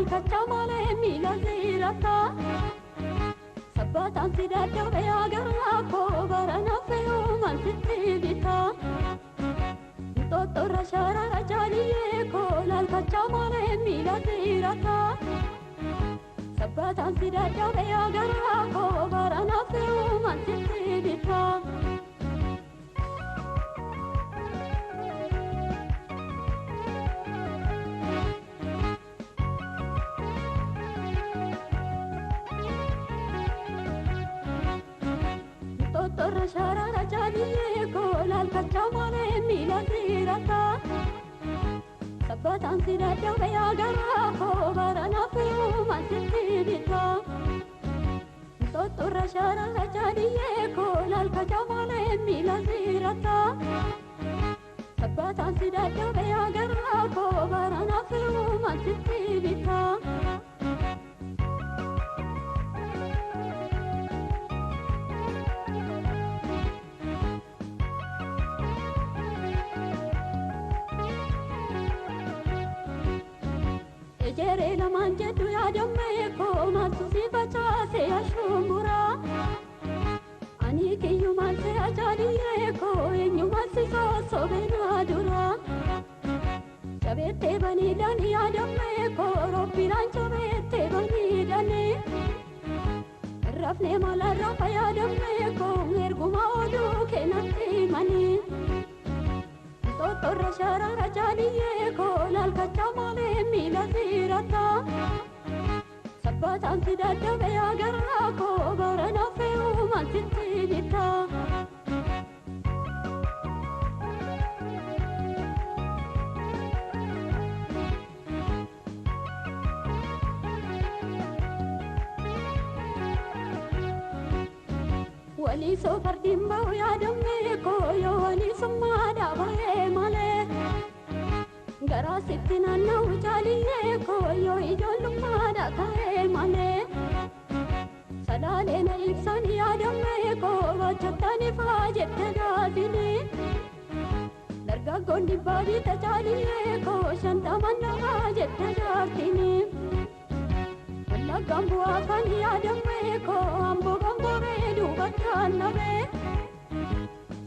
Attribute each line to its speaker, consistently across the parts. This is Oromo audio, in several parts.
Speaker 1: laalkachaa malee miila siirata. Sabbataan si dadhabee agarraa koo barana fe'uumaan sitti bita. Ntotorra sharara jaaliyyee koo laalkachaa malee miila siirata. Sabbataan si dadhabee agarraa koo barana fe'uumaan sitti bita. Ntotorra sharara jaaliyyee koo laalkachaa malee miila siirata. Sabbataan si dadhabee agarraa koo barana fe'uumaan sitti bita. Ntotorra sharara jaaliyyee koo laalkachaa malee miila siirata. Sabbataan si dadhabee agarraa koo barana fe'uumaan sitti bita. Ejeree lamaan jedhu yaadammee koo maaltu si facaase ashumbura. Ani kiyyumaan si ajaaliyyee koo eenyumaan si sossobee na dura. Jabeettee baniidhaan yaadammee koo robbiraan jabeettee baniidhaan. Rafnee maalarraa fayyadammee koo erguma oduu keenatti himanii. Ntotorra sharara jaaliyyee koo laalkachaa malee miila siirata. Sabbataan si dadhabee agarraa koo barana fe'uumaan sitti bita. Walisoo fardiin ba'u yaadammee koo yoo walisummaa dhaabee malee. Garaa sitti naanna'u jaaliyyee koo yoo ijoollummaa ka'ee malee. Salaalee na ibsan yaadammee koo bachottan ifaa jette gaazilii. Dargaggoon dhibbaa biita jaaliyyee koo shantaman dhabaa jette jaartinii. Wallaggaan bu'aa kan yaadammee koo amboo gambooree duubattaan nabee.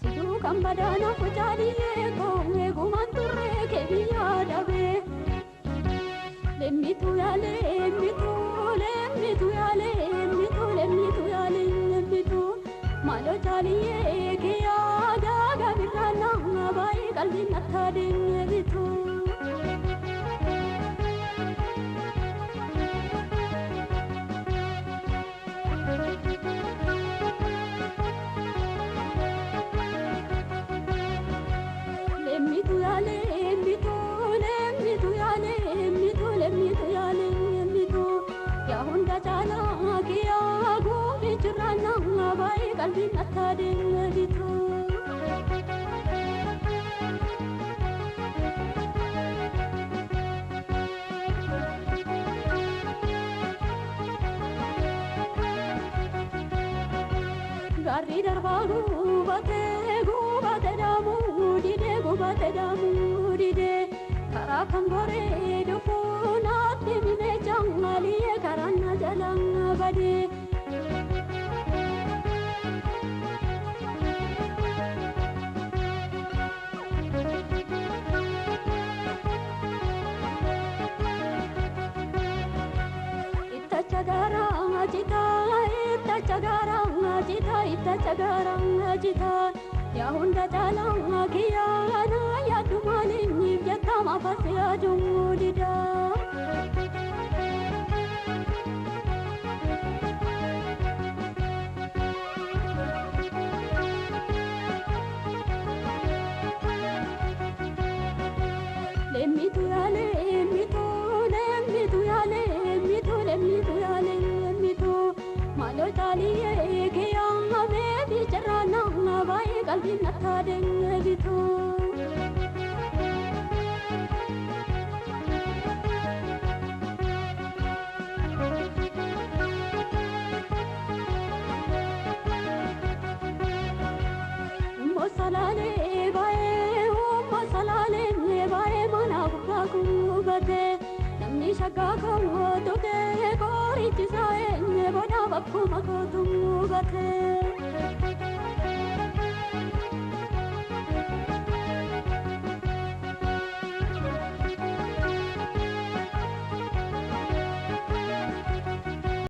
Speaker 1: Siduu kan badaanaaf jaaliyyee koo eegumaan turree kee biyyaa dhabee. Lemmituu yaalee lemmituu lemmituu yaalee lemmituu lemmituu yaalee lemmituu maaloo jaaliyyee kiyyaa gaagaa birraan nama baay'ee qalbiin akka deebitu. Lemmituu yaalee lemmituu lemmituu yaalee lemmituu lemmituu yaalee lemmituu yaa hunda caalaa kiyyaa guufichirraan nama baay'ee qalbiin akka deebitu. Gaarri darbaa gubatee gubatee daamuu didee gubatee daamuu didee karaa kan goree dhufuu naatti mimee jaangaliyee karaa na jalaan badee. Ittacha garaa citaa ittacha garaa citaa ittacha garaa citaa yaa hunda caalaa kiyyaa na yaaddu maaliif jettama fasii aduu didaa. Lemmituu yaalee lemmituu lemmituu yaalee lemmituu lemmituu yaalee lemmituu maaloo jaaliyyee kiyyaa beebii carraa nama baay'ee qalbiin akka deebitu. Salaalee baay'ee uumaa salaalee baay'ee mana gubbaa gubatee namni Inni shaggaa koo tuqee qorichisaa eenye bonaaf akkuma kootu gatee.